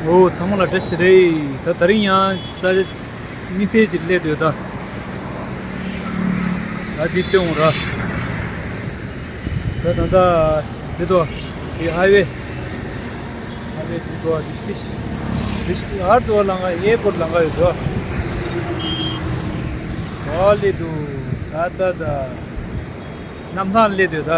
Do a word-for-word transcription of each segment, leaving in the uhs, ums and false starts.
འོ་ཚང་མ་ལ་བཀྲ་ཤིས་བདེ་ལེགས། ད་དེ་རིང་ཡང་ས་ཆ་དམིགས་བསལ་ཅིག་སླེབས་འདུག་ད་ད་འདི་སྟོན་འོང་ར། ད་ད་ད་འདི་དོ། འདི་ཧའི་ཝེ། ཧའི་ཝེ་འདི་དོ། འདི་འདི་འདི་ཧར་དུ་ལང་ག་ཨེར་པོར་ལང་ག་ཡོད་དོ། འོ་ལེ་འདུག་ད་ད་ད། གནམ་ཐང་སླེབས་འདུག་ད།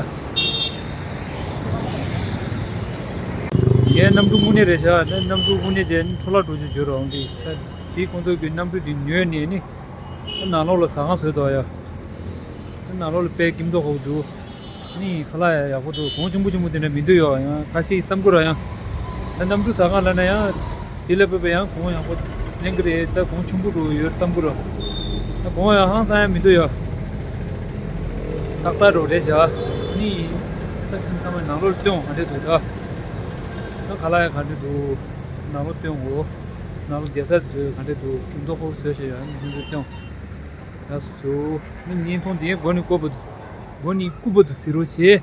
ངའི་གནམ་གྲུ་དངོས་གནས་རེད་ཤག་ད་གནམ་གྲུ་དངོས་གནས་བྱས་ནས་འཕྲོ་བརླག་འགྲོ་རྒྱུ་བྱོས་རོགས་འདི་ད། དེའི་ཁོང་ཚོ་གི་གནམ་གྲུ་འདི་ཉོས་ནས་ནི། ད་ནང་ལོགས་ལ་ཟ་ཁང་བཟོས་འདུག་ཡ། ད་ནང་ལོགས་ལ་དཔེ་སྐྱིད་མདོག་ཁ་པོ་འདུག་ནི་ཁ་ལག་ཡ་ཡག་པོ་འདུག་གོང་ཆེན་པོ་ཆེན་པོ་དེ་འདྲ་མི་འདུག་ཡ། ཡང་ཁ་ཤས་བསམ་གི་ར་ཡང་། ད་གནམ་གྲུ་ཟ་ཁང་ལབ་ན་ཡང་། དེ་ལ་བབས་པའི་ཡང་གོང་ཡག་པོ་ལེན་གི་རེད། ད་གོང་ཆེན་པོ་འགྲོ་གི་ཡོད་བསམ་གི་ར། ད་གོང་ཡང་ཧང་སང་ཡང་མི་འདུག་ཡ། ཏག་ཏག་འགྲོ་རེད་བྱ། ནི། ད་ཁྱིམ་ཚང་མའི་ནང་ལོགས་སྟོན་ག་འདྲས་འདུག་ད། ད་ཁ་ལག་ཡང་ག་འདྲས་འདུག་ནང་ལོགས་སྟོན་གོ་ནང་ལོགས་བསྡད་ས་ཚོ་ག་འདྲས་འདུག་སྐྱིད་མདོག་ཁ་པོ་བཟོས་བྱས་ཡང་ནི་ཁྱིམ་ཚང་སྟོན། ད་སུ། ནི་བརྙན་ཐུང་དེ་མགོ་ནས་ལྐུགས་པ་དུ། མགོ་ནས་ལྐུགས་པ་དུ་ཟེར་རོགས་བྱེད།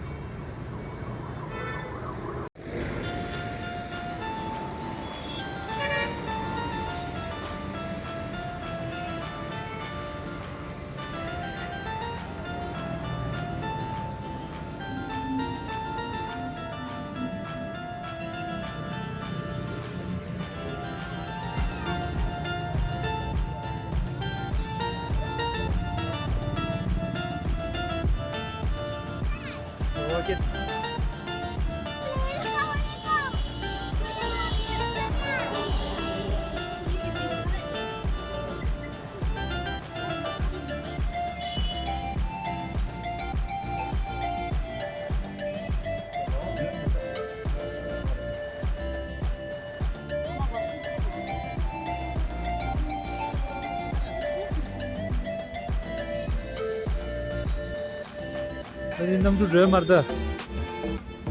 ད་ནི་གནམ་གྲུ་འགྲོ་མ་རེད་ད།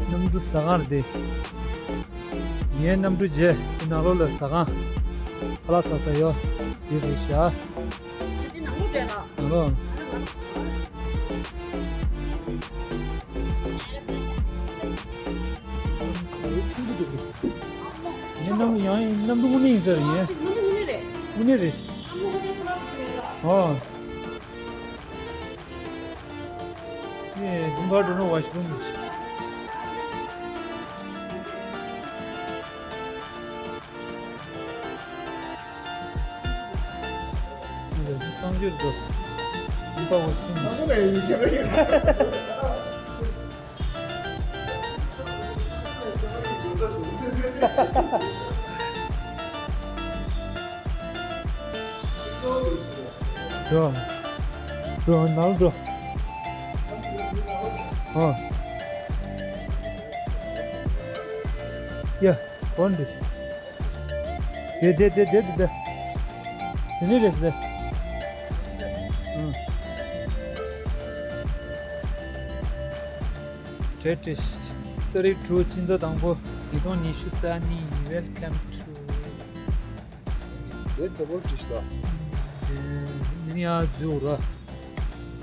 གནམ་གྲུ་ཟ་ཁང་རེད་དེ། ངའི་གནམ་གྲུ་རྗེས་དེ་ནང་ལོགས་ལ་ཟ་ཁང་། ཁ་ལག་ཟ་ས་ཡོད། དེ་རེད་བཞག་ནང་ལོགས། ངའི་གནམ་གྲུ་ཡང་གནམ་གྲུ་དངོས་གནས་ཡིན་ས་རེད་ངའི། དངོས་གནས་རེད། ཨོ། ངས་དུང་དཀར་འགྲོ་ན་ཝ་ཤི་རུམ་རེད། འདི་གསང་སྤྱོད་དོ། འདི་པ་ཝ་ཤི་རུམ་རེད། འགྲོ། འགྲོ། ནང་འགྲོ། ཨ། ཡ། གོན་འདུག་དེ་དེ་དེ་དེ་དེ་དེ། དེ་ནས་རེད་དེ། ཨང་། བཀྲ་ཤིས་བདེ་ལེགས། ཏ་རིག་དྲུག་ཕྱི་ཟླ་དང་པོ། ཉིས་སྟོང་ཉི་ཤུ་རྩ་གཉིས། Welcome to། དེ་དེ་བོ་བྲིས་ཤག་དེ་ནི་ཡང་འཛུལ་ར།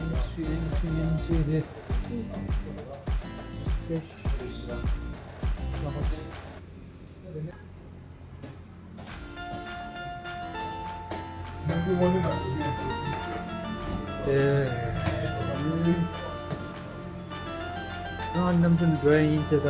Entry, entry, entry རེད། ཨེ། ང་གནམ་གྲུ་འགྲོ་ཡ་ཡིན་ཅེས་ད།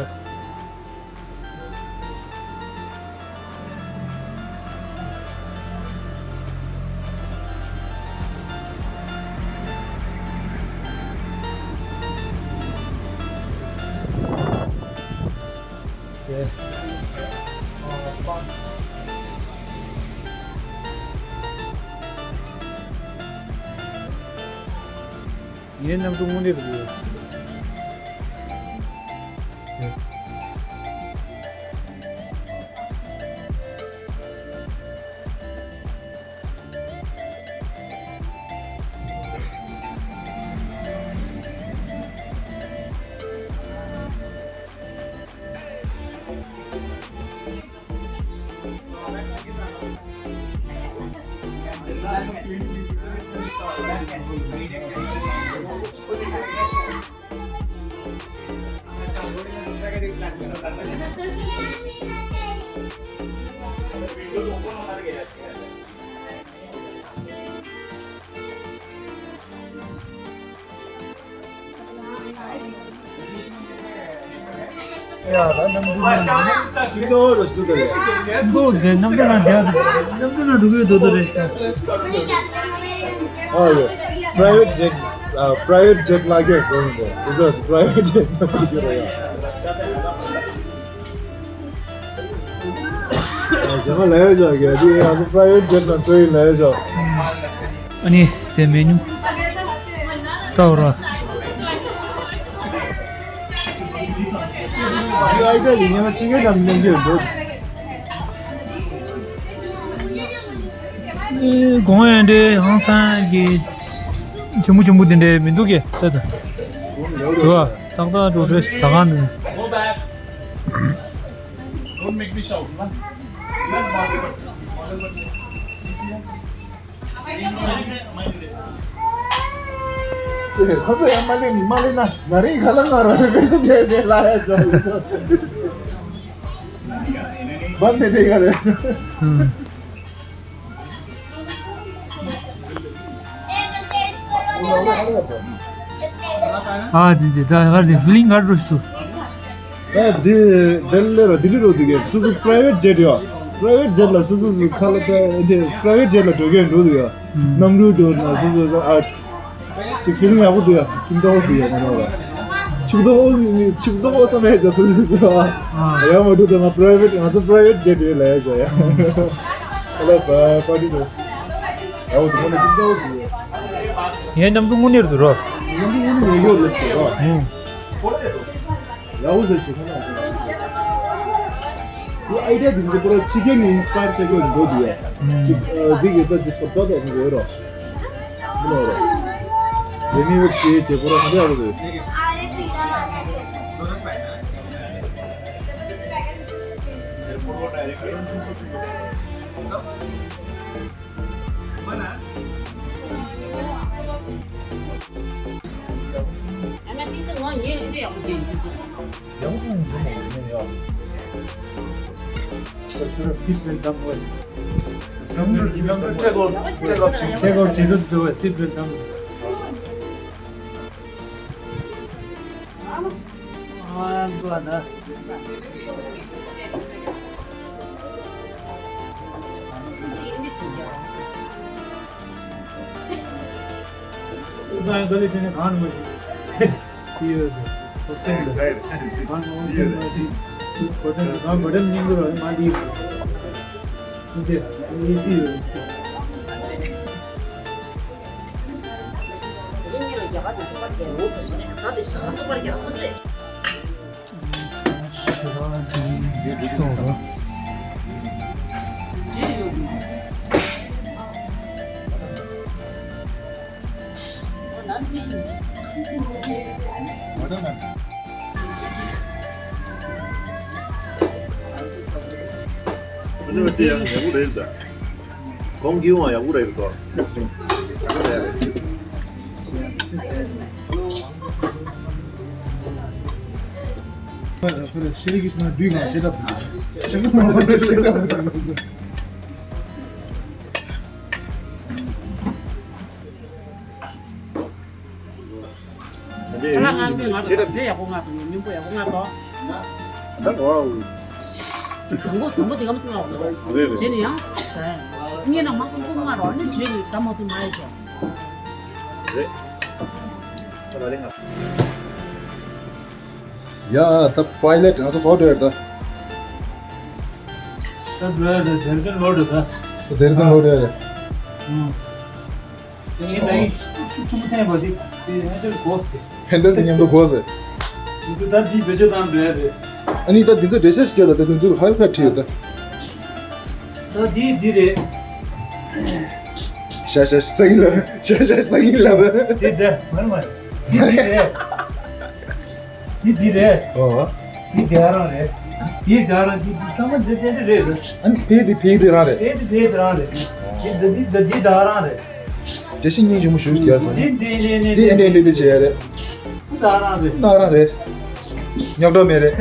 ངའི་གནམ་གྲུ་དངོས་གནས་རེད། ཁྱིམ་ཐོག་རུ་ཞུ་དགོས་རེད། ཁྱིམ་ཐོག་དེ་གནམ་གྲུ་ནང་བསྡད་གནམ་གྲུ་ནང་འགྲོ་གི་ཡོད་དོ་དོ་རེད། ཨ་ཡོད། private jet ཨ་private jet ལ་གས་དགོས་མི་འདུག་དེ་ཚོ་private jet ལ་གས་རེད་ཡ། ཨ་ཟེར་མ་ལས་ཡོད་ཅག་གས་དེ་ང་ཚོ་private jet ལ་འགྲོ་ཡི་ལས་ཡོད་ཅག་ཨ་ནི་དེ་མེ་ཉུང་ལྟ་བ་ར། ཨ་ཡི་ཀ་ཡིན་ཉི་མ་ཕྱི་རྒྱལ་ནང་ནས་ཡོད་འགྲོ། ཨེ་དགོང་ཡང་འདྲེ་ཧང་སང་གི་ཆེན་པོ་ཆེན་པོ་དེ་འདྲས་མི་འདུག་གས་ད་ད། དུ་བ་ཏག་ཏག་འགྲོ་འདྲེ་ཟ་ཁང་ནས། ཁོ་ཚོ་ཡང་མ་ལེན་མ་ལེན་ན་ང་རིང་ག་ལ་ང་རང་རེ་བེ་སི་འདྲེ་འདྲེ་ལ་ཡ་ཅོ། བ་མེད་དེ་ག་རེད། ཨ་དེ་འདི་ད་གར་དེ་ཕི་ལིང་གར་འགྲོ་ཤི། ད་དེ་དེ་ལས་ར་དེ་ལས་རོ་དེ་གས་སུ་སུ་private jet ཡོད། private jet ལ་སུ་སུ་སུ་ཁ་ལ་ད་དེ་private jet ལ་འགྲོ་གས་འགྲོ་དེ་ཡོད། གནམ་གྲུ་འགྲོ་ན་སུ་སུ་སུ་ཨ། ཅིག་ཕི་ལིང་ཡག་པོ་འདུག་ཡ། ཁྱིམ་ཐོག་འདུག་ཡ་ང་རང་ལ། ཆུ་ཐོག་ཆུ་ཐོག་བསམ་ཡ་བྱ་སོ་སོ་སོ། ཡ་མ་འགྲོ་དང་ང་private ང་ཚོ་private jet ཡོད་ལ་ཡ་བྱ་ཡ། ཨ་ལ་ས་པར་ཊི་འདུག་ཡག་པོ་འདུག་ཁོ་ན་ཁྱིམ་ཐོག་འདུག་ཡ། ངའི་གནམ་གྲུ་དངོས་གནས་འདུག་རོ། གནམ་གྲུ་དངོས་གནས་ཡོད་ཡོད་ལ་ཟེར་རོ། ཡག་པོ་ཟེར་ཞིག་ཁོ་ན། ཁོ་ཨའི་ཌི་ཡ་འདི་ཚོ་པུ་ར་ཕྱི་རྒྱལ་ནས་ཨིན་སི་པ་ཡར་བྱེད་དགོས་འདུག་འདུག་ཡ། ཅིག་འདི་གི་ད་འདི་སོབ་ད་ད་འདི་འོས་རོ། འདི་ནོ་རོ། རེ་མི་འོས་བྱེད་བྱེད་པུ་ར་ཧ་ལས་ཡག་པོ་ཟེར། གོང་གི་ཡོང་བ་ཡག་པོ་རེད་དོ། ཤེས་རིག་གིས་ན་བསྡུས་ང་ཤེས་རབ་ཤེས་རབ། ཁ་ལག་མངགས་དུས་ང་ཚོ་འབྲས་ཡག་པོ་མངགས་དང་སྙོམས་པོ་ཡག་པོ་མངགས་དང་། ད་གོ། དང་པོ་དང་པོ་དེ་ག་མ་སེ་མངགས་འོང་། རེད་རེད། རྗེས་ནས་ཡང་ཟ། ངས་ན་མ་ཀུན་ཀུན་མངགས་རོགས་ནི་རྗེས་ནས་ཟ་མ་ཐུབ་མ་ཡེ་ཆོག་རེད། ད་མ་རེད་ང་། ཡ་ད་པའི་ལེཊ་ང་ཚོ་གོ་འགྲོ་ཡ་རེད་ད། ད་འགྲོ་ཡ་རེད་དེར་ཀན་ལོ་རེད་ད། དེར་ཀན་ལོ་རེད་རེད། ཨང་། དེ་ངའི་མིང་ཤུགས་ཆེན་པོ་བསྟན་པ་འདི་དེ་ཧན་ཏེར་གོ་སི་དེ། ཧན་ཏེར་གྱི་མཉམ་དུ་གོ་སི། འདི་ཚོ་ད་འདི་བེད་སྤྱོད་བཏང་འདོད་རེད། ཨ་ནི་ད་འདི་ཚོ་འགྲེལ་བཤད་ཞིག་སྐྱོད་ད་དེ་འདི་ཚོ་ཧ་ཕ་ཁྲིད་ཡོད་ད། ད་འདི་འདི་རེད། ཤ་ཤ་སང་ཡིན་ལ་ཤ་ཤ་སང་ཡིན་ལ་བ། དེ་ད་མར་མར་འདི་འདི་རེད། འདི་འདི་རེད། ཨོ། འདི་འདི་རང་རེད། འདི་འདི་རང་འདི་འདི་ཚང་མ་འདི་འདི་འདི་རེད། ཨ་ནི་ཕའི་འདི་ཕའི་འདི་རང་རེད། ཕའི་འདི་ཕའི་འདི་རང་རེད། འདི་འདི་འདི་འདི་འདི་རང་རེད། བཀྲ་ཤིས་སྙིང་རྗེ་མོ་ཞུ་རྒྱག་སོང་། འདི་འདི་འདི་འདི་འདི་འདི་འདི་བྱེད་ཡ་རེད། འདི་རང་རེད། ནག་རང་རེད། ཉོག་འགྲོ་མེད་རེད།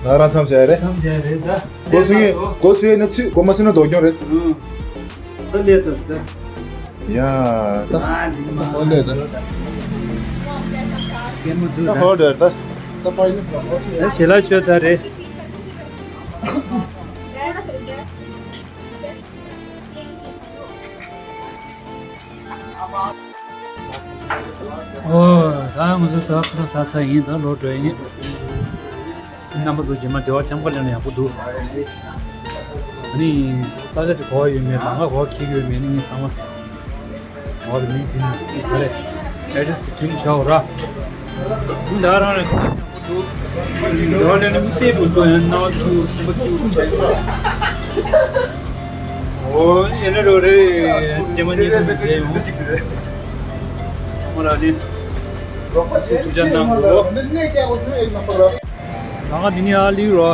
ནག་རང་མཚམས་བྱས་རེད། མཚམས་བྱས་རེད་ད། སྒོ་སུ་ཡིན་སྒོ་སུ་ཡིན་ན་ཚུད་སྒོ་མ་སུ་ན་དོ་སྐྱོང་རེད། ཨང་། ད་ལས་ས་ས། ཡ་ད། ཨ་འདི་མ་ཨོ་ལས་ད། ད་ཧོ་ད་ད། ད་ཞལ་ལག་མཆོད་ཚར་རེད། ཨོ། ད་ང་ཚོ་ད་ཁ་ས་ས་ཡིན། ད་ལོག་འགྲོ་ཡིན། རྣམ་པ་ཚོ་རྗེས་མ་བདེ་བ་ཐམ་ཀ་ལེན་ན་ཡག་པོ་འདུག་ཨ་ནི་ས་ཆ་དེ་གོ་བ་ཡོད་མེད། ལམ་ཁ་གོ་བ་འཁྱེར་གྱི་ཡོད་མེད་ནི་ངས་ཚང་མ་གོ་བ་ལེན་གྱིན་ག་རེ་ཨེ་ཌི་རེ་སི་དེ་བྲིས་བྱའོ་ར། ད་རང་རེ་འདུག་འདི་བ་ལེན་ནི་མི་སེར་བུ་ཚོ་ཡང་སྣང་བ་ཐུག་སེམས་པ་སྐྱིད་པོ་བྱས་ཡོད། ཨོ་ཡིན་ན་རོ་རེ་རྗེས་མ་གཉིས་ཚོ་མཇལ་ཡོང་། ཚང་མ་ལ་ནི་རོགས་པ་བྱེད་ཐུགས་ཅག་གནང་དགོས། ང་ག་འདི་ནི་ཨ་ལི་རོ།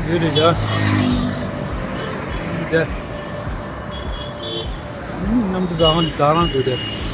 འདི་རེད་ཡ། འདི་གནམ་གྲུ་ཟ་ཁང་འདི་དག་རང་འདུག་སྟེ།